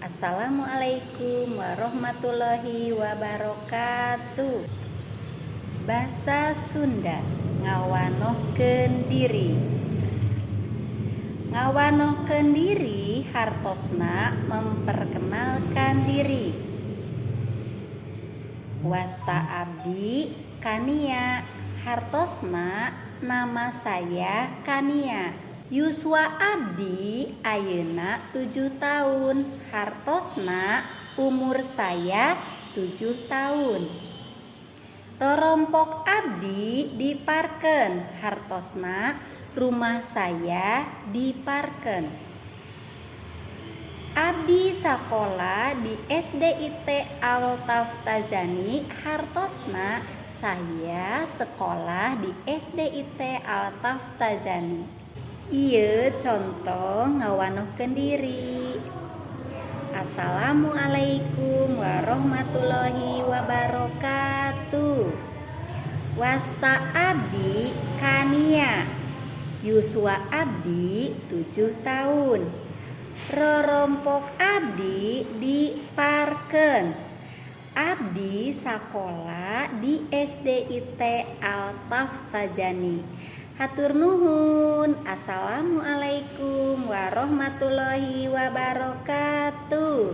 Assalamualaikum warahmatullahi wabarakatuh. Basa Sunda, ngawanohkeun diri. Ngawanohkeun diri hartosna memperkenalkan diri. Wasta abdi Kania, hartosna nama saya Kania. Yuswa abdi ayeuna 7 tahun, hartosna umur saya 7 tahun. Rorompok abdi di Parken, hartosna rumah saya di Parken. Abdi sakola di SDIT Al Taftazani, hartosna saya sekolah di SDIT Al Taftazani. Ieu conto ngawanohkeun diri. Assalamualaikum warahmatullahi wabarakatuh. Wasta abdi Kania. Yuswa abdi 7 tahun. Rorompok abdi di Parken. Abdi sakola di SDIT Al Taftazani. Hatur nuhun. Assalamualaikum warahmatullahi wabarakatuh.